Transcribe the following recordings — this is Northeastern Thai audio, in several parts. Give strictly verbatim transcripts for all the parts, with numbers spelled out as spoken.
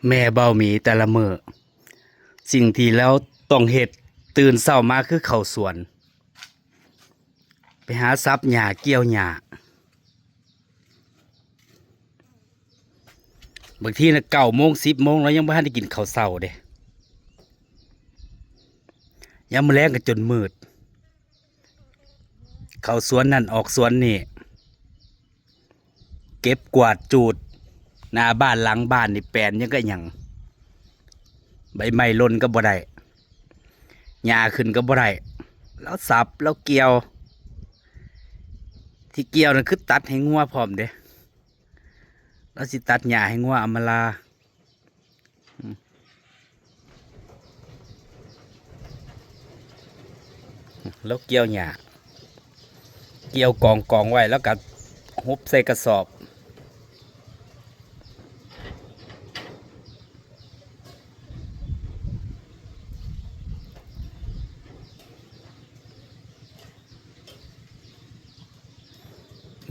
แม่เบาหมีแต่ละมื้อ สิ่งที่ลาวต้องเฮ็ดตื่นเช้ามาคือเข้าสวน ไปหาสับหญ้าเกี่ยวหญ้า บางทีนะ เก้าโมง สิบโมง ลาวยังบ่ทันได้กินข้าวเช้าเด้ ยามมื้อแลงก็จนมืด เข้าสวนนั่นออกสวนนี่ เก็บกวาดจูด หน้าบ้านหลังบ้านนี่แปนยังก็หยัง ใบไม้หล่นก็บ่ได้ หญ้าขึ้นก็บ่ได้ ลาวสับ ลาวเกี่ยว ที่เกี่ยวนั่นคือตัดให้งัวพร้อมเด้ ลาวสิตัดหญ้าให้งัวอำมาลา อืม ลาวเกี่ยวหญ้า เกี่ยวกองกองไว้ ลาวก็หุบใส่กระสอบ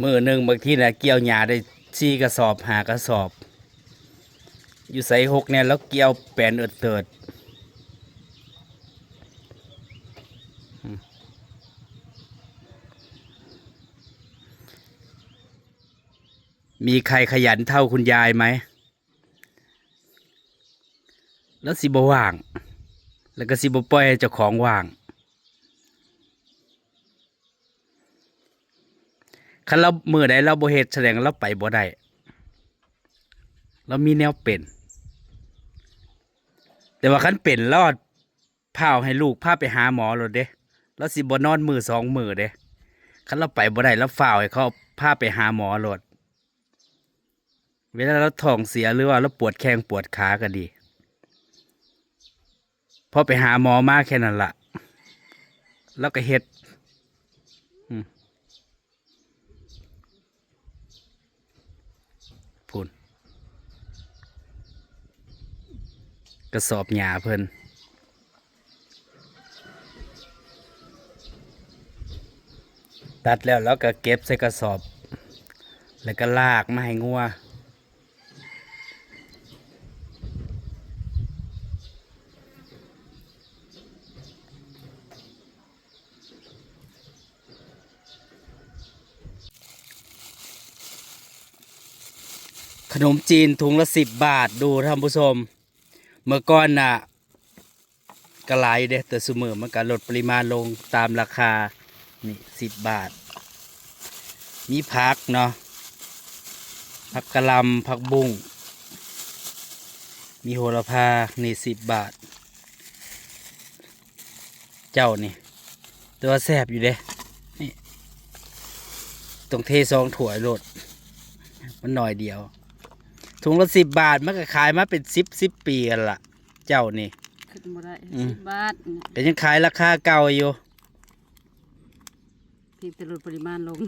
มื้อหนึ่งบางทีนะ เกี่ยวหญ้าได้สี่กระสอบ ห้ากระสอบ อยู่ไสหกแน่ ลาวเกี่ยวแปนเอิดเติด มีใครขยันเท่าคุณยายไหม ลาวสิบ่ว่าง แล้วก็สิบ่ปล่อยให้เจ้าของว่าง คันลาวมื้อใดลาวบ่เฮ็ด แสดงว่าลาวไปบ่ได้ ลาวมีแนวเป็น แต่ว่าคันเป็นลาวฟ้าวให้ลูกพาไปหาหมอโลดเด้ ลาวสิบ่นอนมื้อสองมื้อเด้ คันลาวไปบ่ได้ ลาวฟ้าวให้เขาพาไปหาหมอโลด เวลาลาวท้องเสียหรือว่าลาวปวดแข้งปวดขาก็ดี พอไปหาหมอมาแค่นั้นละ ลาวก็เฮ็ด อืม พู้น กระสอบหญ้าเพิ่น ตัดแล้วลาวก็เก็บใส่กระสอบ แล้วก็ลากมาให้งัว ขนมจีนถุงละสิบบาท ดูท่านผู้ชม เมื่อก่อนน่ะ ก็หลายอยู่เด้ แต่ซุมื้อมันก็ลดปริมาณลงตามราคา นี่ สิบบาท มีผักเนาะ ผักกะหล่ำ ผักบุ้ง มีโหระพา นี่ สิบบาท เจ้านี่ แต่ว่าแซ่บอยู่เด้ นี่ ต้องเทสองถ้วยโลด มันหน่อยเดียว ถุงละสิบบาท มันก็ขายมาเป็นสิบ สิบปีแล้วล่ะ เจ้านี่ ขึ้นบ่ได้ อืม สิบบาทนี่ ก็ยังขายราคาเก่าอยู่ เพียงแต่ลดปริมาณลง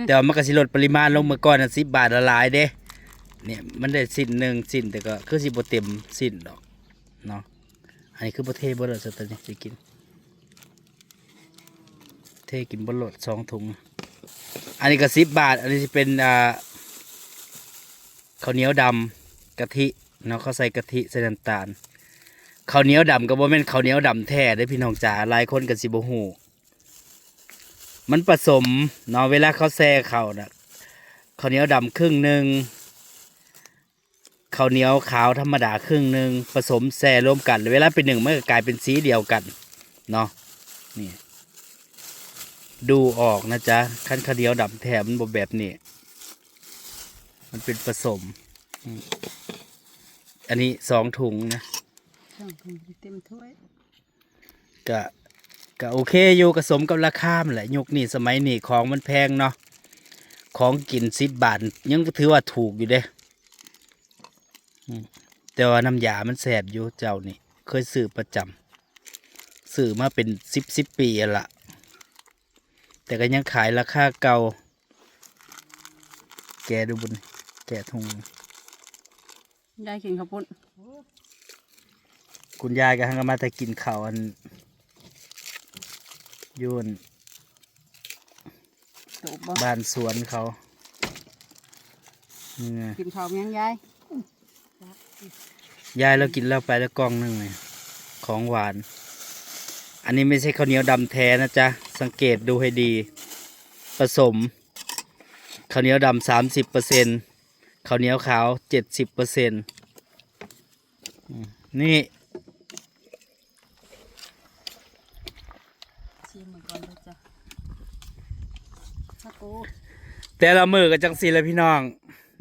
แต่ว่ามันก็สิลดปริมาณลง เมื่อก่อนน่ะสิบบาทละหลายเด้ เนี่ย มันได้ชิ้นหนึ่งชิ้น แต่ก็คือสิบ่เต็มชิ้นดอกเนาะ อันนี้คือบ่เทเบิดแล้ว ตอนนี้สิกิน เทกินเบิดโลดสองถุง อันนี้ก็สิบบาท อันนี้สิเป็น อ่า ข้าวเหนียวดำกะทิเนาะ เขาใส่กะทิ ใส่น้ำตาล ข้าวเหนียวดำก็บ่แม่นข้าวเหนียวดำแท้เด้อพี่น้องจ๋า หลายคนก็สิบ่ฮู้ มันผสมเนาะ เวลาเขาแช่ข้าวน่ะ ข้าวเหนียวดำครึ่งหนึ่ง ข้าวเหนียวขาวธรรมดาครึ่งหนึ่ง ผสมแช่รวมกัน เวลาไปนึ่งมันก็กลายเป็นสีเดียวกันเนาะ นี่ ดูออกนะจ๊ะ คันข้าวเหนียวดำแท้มันบ่แบบนี้ มันเป็นผสม อืม อันนี้สองถุงนะ สองถุงเต็มถ้วย ก็ ก็โอเคอยู่ ก็สมกับราคามันแหละ ยุคนี้สมัยนี้ของมันแพงเนาะ ของกินสิบบาทยังถือว่าถูกอยู่เด้ อืม แต่ว่าน้ำยามันแซ่บอยู่เจ้านี่ เคยซื้อประจำ ซื้อมาเป็นสิบ สิบปีแล้วล่ะ แต่ก็ยังขายราคาเก่า แกะดูบุญ แกะถุง ยายกินข้าวปุ้น คุณยายก็หันมาแต่กินข้าวอัน อยู่อัน ถูกบ่ บ้านสวนเขา นี่ไง กินข้าวยังยาย ยายเรากินแล้วไปแล้วกล่องหนึ่งเนี่ย ของหวาน อันนี้ไม่ใช่ข้าวเหนียวดำแท้นะจ๊ะ สังเกตดูให้ดี ผสม ข้าวเหนียวดำสามสิบเปอร์เซ็นต์ ข้าวเหนียวขาวเจ็ดสิบเปอร์เซ็นต์ นี่ ชิมมันก่อนเลยจ้ะ ถ้ากู แต่ละมื้อก็จังซี่แหละพี่น้อง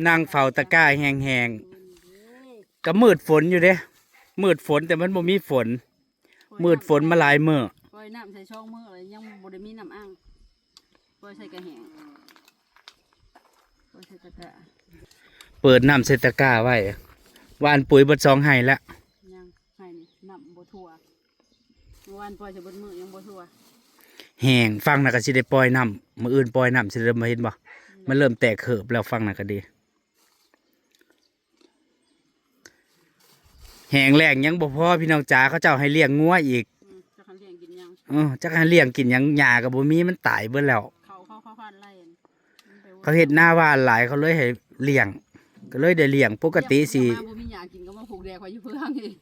นั่งเฝ้าตะกร้าแห้งๆ ก็มืดฝนอยู่เด้ มืดฝนแต่มันบ่มีฝน มืดฝนมาหลายมื้อ ปล่อยน้ำใส่ช่องมือเลย ยังบ่ได้มีน้ำอ่าง ปล่อยใส่กระแหง ปล่อยใส่ตะกร้า เปิดน้ำใส่ตะกร้าไว้ หว่านปุ๋ยเบิดสองไฮ่ละ ยังไฮ่นี่น้ำบ่ทั่ว เมื่อวานปล่อยใส่เบิดมื้อยังบ่ทั่ว แห้ง ฟังน่ะก็สิได้ปล่อยน้ำ มื้ออื่นปล่อยน้ำสิเริ่มมาเห็นบ่ มันเริ่มแตกเขิบแล้ว ฟังน่ะก็ดี แห้งแล้งยังบ่พอพี่น้องจ๋า เขาเจ้าให้เลี้ยงงัวอีก อืม จักหันเลี้ยงกินหยัง เออ จักหันเลี้ยงกินหยัง หญ้าก็บ่มี มันตายเบิดแล้ว เขา เขา เขาพันไร่ เขาเฮ็ดนาหว่านหลาย เขาเลยให้เลี้ยง ก็เลยได้เลี้ยง ปกติสิ เลี้ยงมาบ่มีหญ้ากินก็มาผูกแดกไว้อยู่เพื่องอีก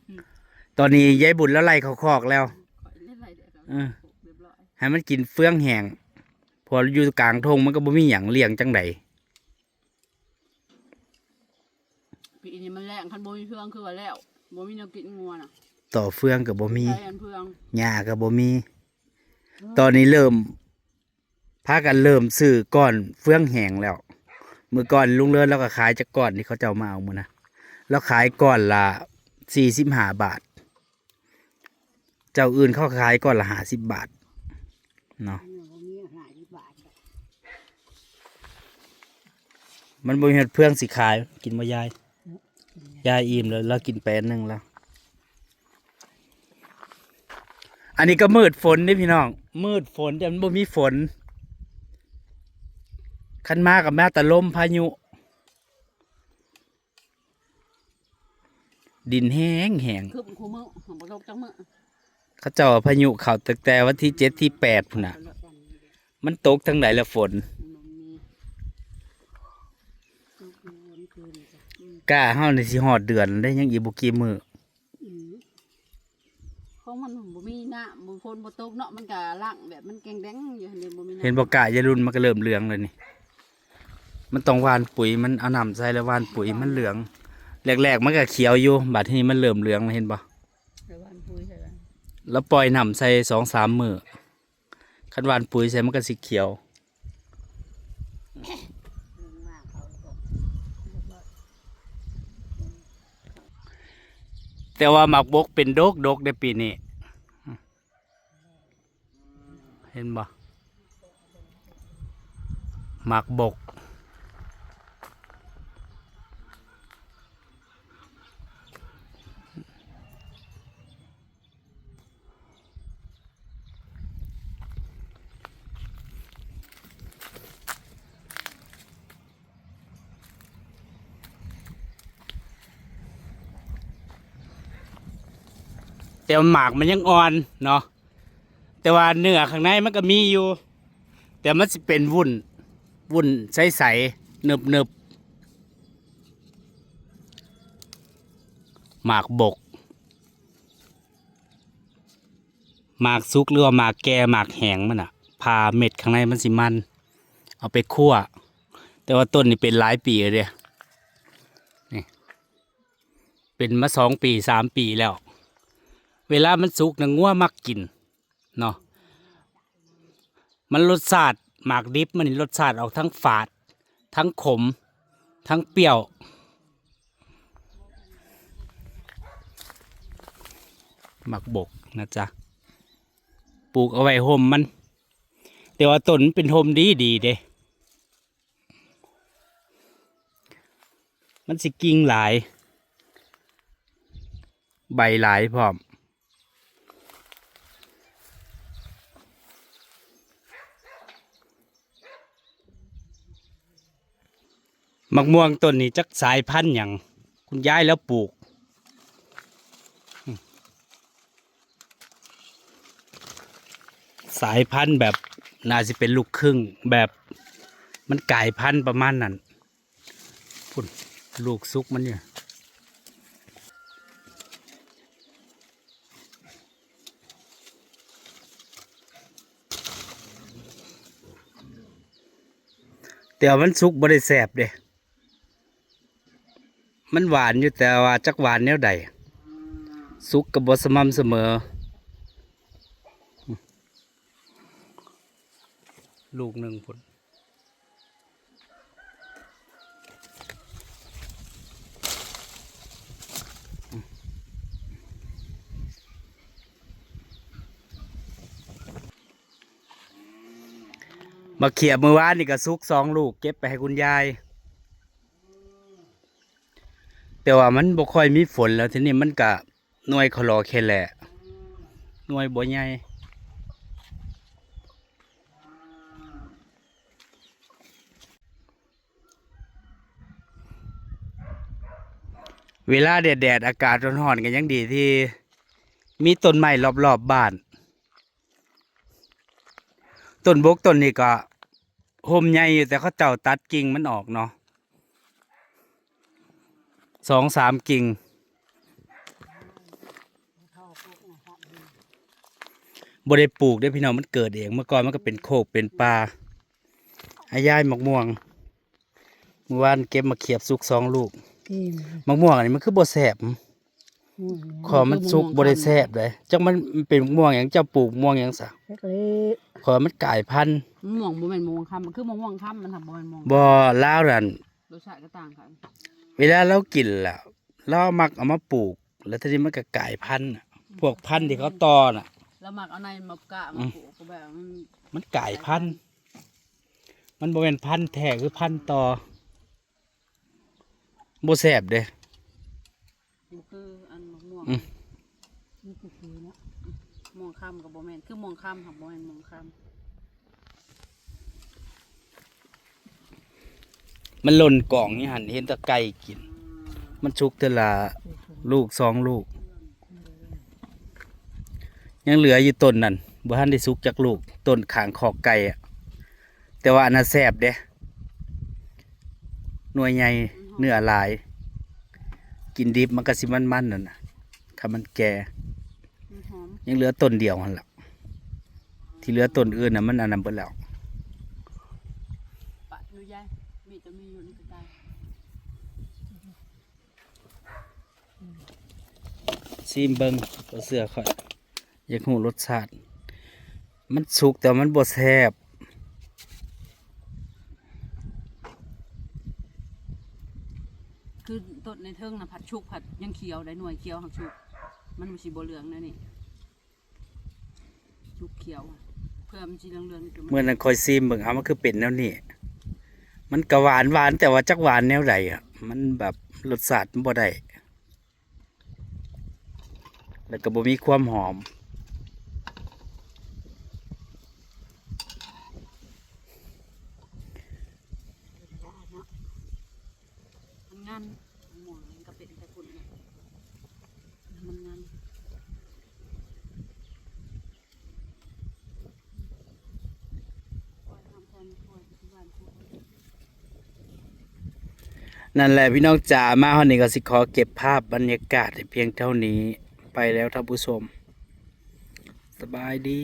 ตอนนี้ยายบุญแล้วไล่เขาคอกแล้ว ข้อยเล่นไรเด้อ เออ ผูกเรียบร้อย ให้มันกินเฟืองแห้ง เพราะอยู่กลางทุ่งมันก็บ่มีหยังเลี้ยงจั่งใด ปีนี้มันแล้ง คันบ่มีเฟืองคือว่าแล้ว บ่มีแนวกินงัวน่ะ ต่อเฟืองก็บ่มี ใส่อันเฟือง หญ้าก็บ่มี ตอนนี้เริ่ม พากันเริ่มซื้อก้อนเฟืองแห้งแล้ว มื้อก่อนลุงเลิศเราก็ขายจักก้อนที่เขาเจ้ามาเอามื้อนะ เราขายก้อนละสี่สิบห้าบาท เจ้าอื่นเขาขายก้อนละห้าสิบบาทเนาะ มันบ่มีห้าสิบบาทดอก มันบ่มีเฟืองสิขาย กินบ่ยาย ยายอิ่มแล้ว เรากินไปอันหนึ่งแล้ว อันนี้ก็มืดฝนเด้พี่น้อง มืดฝนแต่มันบ่มีฝน คันมาก็มาแต่ลมพายุ ดินแห้งแห้ง คือมันคู่มื้อ ของบ่ตกจักมื้อ เขาเจ้าว่าพายุเข้าตั้งแต่วันที่เจ็ดที่แปดพุ้นน่ะ มันตกทางใดละฝน มันมี กล้าเฮานี่สิฮอดเดือนได้ยังอีกบ่กี่มื้อ อืม ของมันบ่มีน้ำ บ่ฝนบ่ตกเนาะ มันก็ล้างแบบมันแกงแดงอยู่หั่นเด้ บ่มีน้ำ เห็นบ่กล้ายายรุ่นมันก็เริ่มเหลืองแล้วนี่ มันต้องหว่านปุ๋ย มันเอาน้ำใส่แล้วหว่านปุ๋ย มันเหลือง แรกๆมันก็เขียวอยู่ บัดนี้มันเริ่มเหลืองแล้ว เห็นบ่ ใส่หว่านปุ๋ยใส่หว่าน แล้วปล่อยน้ำใส่สองสามมื้อ คันหว่านปุ๋ยใส่มันก็สิเขียว แต่ว่าหมากบกเป็นดกดกในปีนี้ เห็นบ่ หมากบก แต่หมากมันยังอ่อนเนาะ แต่ว่าเนื้อข้างในมันก็มีอยู่ แต่มันสิเป็นวุ้น วุ้นใสๆ เนิบๆ หมากบก หมากสุกหรือว่าหมากแก่ หมากแห้งมันน่ะ ผ่าเม็ดข้างในมันสิมัน เอาไปคั่ว แต่ว่าต้นนี้เป็นหลายปีแล้วเด้ นี่ เป็นมาสองปี สามปีแล้ว เวลามันสุกนะงัวมักกินเนาะ มันรสชาติ หมากดิบมันนี่รสชาติออกทั้งฝาด ทั้งขม ทั้งเปรี้ยว หมากบกนะจ๊ะ ปลูกเอาไว้ห่มมัน แต่ว่าต้นมันเป็นห่มดีดีเด้ มันสิกิ่งหลาย ใบหลายพร้อม มะม่วงต้นนี้จักสายพันธุ์หยัง คุณยายแล้วปลูก สายพันธุ์แบบน่าสิเป็นลูกครึ่ง แบบมันกลายพันธุ์ประมาณนั้น พุ้น ลูกสุกมันเนี่ย แต่ว่ามันสุกบ่ได้แซ่บเด้ มันหวานอยู่ แต่ว่าจักหวานแนวใด สุกก็บ่สม่ำเสมอ ลูกหนึ่งพุ้น บักเขียบมื้อวานนี่ก็สุกสองลูก เก็บไปให้คุณยาย แต่ว่ามันบ่ค่อยมีฝนแล้ว ทีนี้มันก็หน่วยขะลอแค่แหละ หน่วยบ่ใหญ่ เวลาแดดๆ อากาศร้อนๆ ก็ยังดีที่มีต้นไม้รอบๆ บ้าน ต้นบกต้นนี้ก็โฮมใหญ่อยู่ แต่เขาเจ้าตัดกิ่งมันออกเนาะ สองสามกิ่ง บ่ได้ปลูกเด้อพี่น้อง มันเกิดเอง เมื่อก่อนมันก็เป็นโคกเป็นป่า ให้ยายหมากม่วง มื้อวานเก็บมาเขียบสุกสองลูก อืม หมากม่วงอันนี้มันคือบ่แซ่บ อืม ขอมันสุกบ่ได้แซ่บเลย จักมันเป็นหมากม่วงหยัง เจ้าปลูกม่วงหยังซะ จักเลย ขอมันกลายพันธุ์ มะม่วงบ่แม่นม่วงคำ มันคือมะม่วงคำ มันทำบ่แม่นม่วง บ่ ลาวนั่น รสชาติก็ต่างกัน เวลาเรากินล่ะ เรามักเอามาปลูก แล้วทีนี้มันก็กลายพันธุ์น่ะ พวกพันธุ์ที่เขาต่อน่ะ แล้วมักเอาในมะกะมาปลูก ก็แบบมัน มันกลายพันธุ์ มันบ่แม่นพันธุ์แท้ คือพันธุ์ต่อ บ่แซ่บเด้ บ่คืออันมะม่วง อืม นี่ก็คือเนาะ ม่วงคำก็บ่แม่น คือม่วงคำค่ะ บ่แม่นม่วงคำ มันหล่นกองอยู่หั่น เห็นแต่ไก่กิน มันสุกเทื่อละลูกสองลูก ยังเหลืออยู่ต้นนั่น บ่ทันได้สุกจักลูก ต้นข้างคอกไก่อะ แต่ว่าอันนั้นแซ่บเด้ หน่วยใหญ่ เนื้อหลาย กินดิบมันก็สิมันๆ นั่นน่ะ ถ้ามันแก่ มันหอม ยังเหลือต้นเดียวหั่นล่ะ ที่เหลือต้นอื่นน่ะ มันอันนั้นเบิดแล้ว ปะอยู่ยาย มีแต่มีอยู่ในกระต่าย ซีมเบิ่ง บ่เชื่อข้อย อยากรู้รสชาติ มันสุกแต่มันบ่แซ่บ คือต้นในเทิงน่ะ ผัดชุกผัดยังเขียวได้ หน่วยเขียวหักชุก มันบ่สิบ่เหลืองแนวนี้ ชุกเขียว เพื่อมันสิเหลืองๆ นี่คือมัน มื้อนั้นข้อยซีมเบิ่ง เอ้า มันคือเป็นแนวนี้ มันก็หวานๆ แต่ว่าจักหวานแนวใดอะ มันแบบรสชาติมันบ่ได้ แล้วก็บ่มีความหอม มันงัน ม่วงมันก็เป็นแต่ฝุ่นเนี่ย มันงัน นั่นแหละพี่น้องจ๋า มาฮอดนี้ก็สิขอเก็บภาพบรรยากาศให้เพียงเท่านี้ ไปแล้วท่านผู้ชม สบายดี